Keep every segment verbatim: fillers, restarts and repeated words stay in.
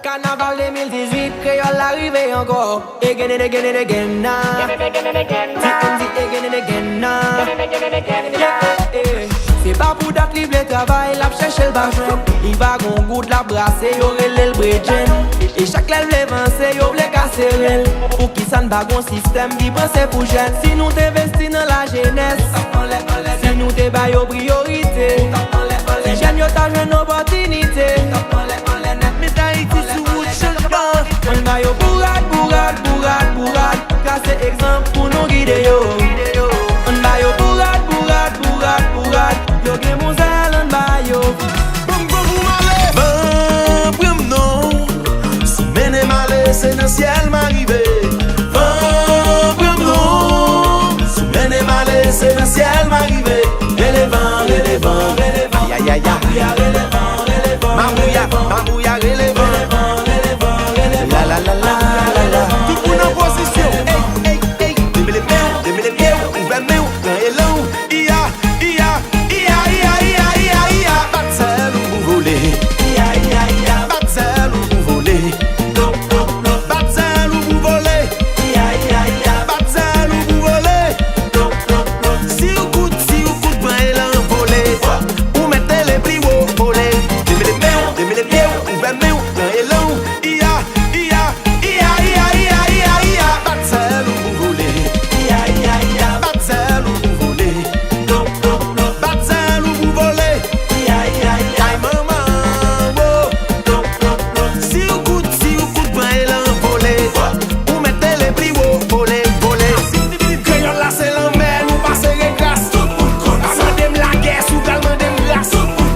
Kanaval de mil dizuit, kreyòl la rive ankò. Again and again and again now. Ti M D again and again now. Yeah, yeah. Se pa pou dat li vle travay, l ap chèche l pa jwenn. Li pa gon goud l ap brase, yo rele l bredjenn. E chak lè l vle vanse, yo vle kase ren l. Poukisa n pa gon sistèm ki panse pou jèn? Si nou te envesti nan lajenès, si nou te ba yo priyorite, si jèn yo ta jwenn opòtinite. Miss Haiti sou wout chanjman. Ann ba yo bourad, bourad, bourad, bourad. Trase egzanp pou nou gide yo. Ann ba yo bourad, bourad, bourad, bourad. Yo gen bon zèl, ann ba yo. Ban m van pou m ale. Van pran m non. Si w mennen m ale, se nan syèl m a rive. Van pran m non. Si w mennen m ale, se nan syèl m a rive. Rele van, rele van, rele van. Ya, ya, ya. Mabouya, mabouya, rele van. La, la, la, la, la, la. Tout moun an pozisyon. Ey, ey, ey. Demele men w, demele pye w, ouvè men w, pran elan w. Iya, iya, iya, iya. Bat zèl ou pou vole. Iya, iya, iya. Bat zèl ou pou vole. Bat zèl ou pou vole. Iya, iya, iya. Bat zèl ou pou vole. Si w kout, si w kout, pran elan, vole. Ou mèt rele pli wo, vole. Demele men w, demele pye w, ouvè men w, pran elan w. Iya, iya, iya. Bat zèl ou pou vole. Iya, iya, iya. Bat zèl ou pou vole. Bat zèl ou pou vole. Kay manman, wo. Si w kout, si w kout, pran elan, vole. Ou mèt rele pli wo, vole, vole. Kreyòl la se lanmè, nou pa sere kras. Pa mande m lagè, si w pral mande m gras.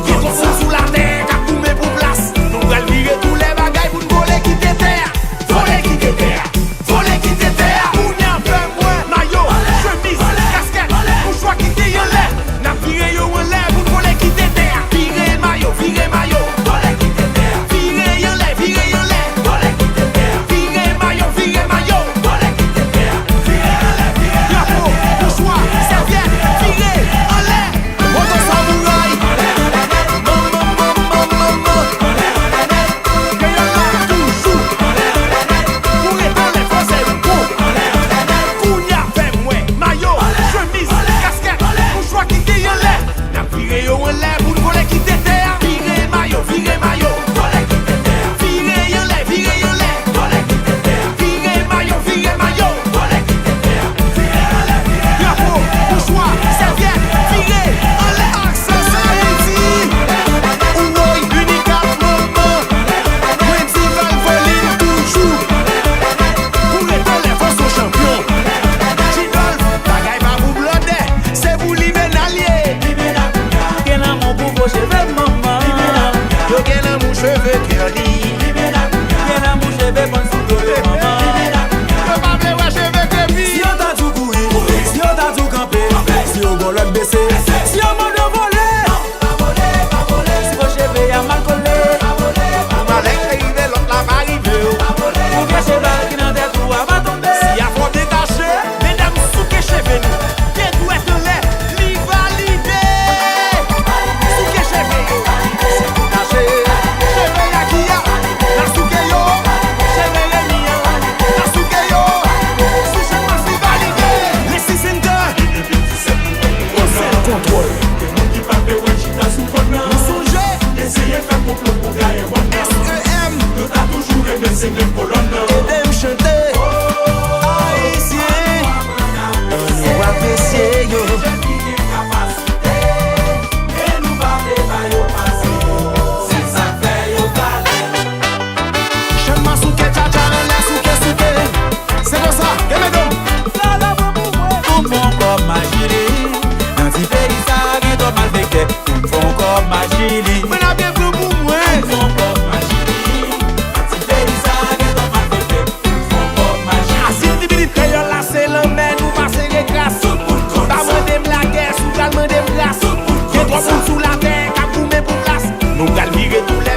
Gen twòp moun sou latè k ap goumen pou plas. Nou pral vire tou lè bagay pou n vole kite tè a. Vole kite tè a. Vole kite tè a. Kounye a fè m wè mayo, chemiz, kaskèt, mouchwa ki te anlè. N ap vire yo anlè pou n vole kite tè a. Vire mayo, vire mayo. Vole kite tè a. Vire anlè, vire anlè. Vole kite tè a. Vire mayo, vire mayo. Vole kite tè a. Vire anlè, vire anlè. Drapo, mouchwa, sèvyèt, vire anlè. Moto samouray. Manman, manman, manman, manman. Kreyòl la toujou. Pou rete anlè, fò se ou. Kounye a fè m wè mayo, chemiz, kaskèt, mouchwa ki te anlè. N ap vire yo anlè pou n vole kite tè a. Vire mayo, vire mayo. Vole kite tè a. Vire anlè, vire anlè. Vole kite tè a. Vire mayo, vire mayo. Vole kite tè a. Vire anlè, vire anlè. Drapo, mouchwa, sèvyèt, vire anlè. Access Haiti. Ou woy, Unicat, manman. Wendy Valvoline toujou. Pou rete lè fò se w chanpyon. G-Dolph, bagay pa pou blòdè, se pou limenal ye. Gen lanmou pou fo cheve manman. Yo gen lanmou cheve kè li. Gen lanmou cheve bann sou do yo manman. Yo pa vle wè cheve krepi. Si yo ta di w kouri, si yo ta di w kanpe, si yo gon lòt bese, si yo mande w vole. Si fo cheve a mal kole, pou malè k te rive lòt la pa rive w. Pou vye cheval ki nan tèt ou a pa tonbe. Si afwè w detache, medam souke cheve nou. Pye dwèt anlè, li valide. Souke cheve yo, si w detache. Cheve Yakiya, n a souke yo. Cheve Remi an, n a souke yo. Sou chanmas li valide. Lesi Center. Yon sèl kontwòl. Gen moun ki pa vle wè chita sou kòn nan. Nou sonje. Eseye fè konplo pou gaye wòd nan. S E M. Yo ta toujou renmen se menm kolòn nan. Ede m chante. Ayisyen. Ann nou apresye yo. Jèn ki gen kapasite. E nou pa vle ba yo pase. Se sa k fè yo pale. Chanmas souke tchatcha nan lè souke souke. Se konsa, kenbe dwòm. Pou m fè yon kòb maji li. Nan ti peyi sa gen twòp malfektè. Pou m fè yon kòb maji li. Mwen ap gen plan pou mwen. Pou m fè yon kòb maji li. Nan ti peyi sa gen twòp malfektè. Pou m fè yon kòb maji li. Asid tibidit kreyòl la se lanmè, nou pa sere kras. Pa mande m lagè, si w pral mande m gras. Gen twòp moun sou latè k ap goumen pou plas. Nou pral vire tou lè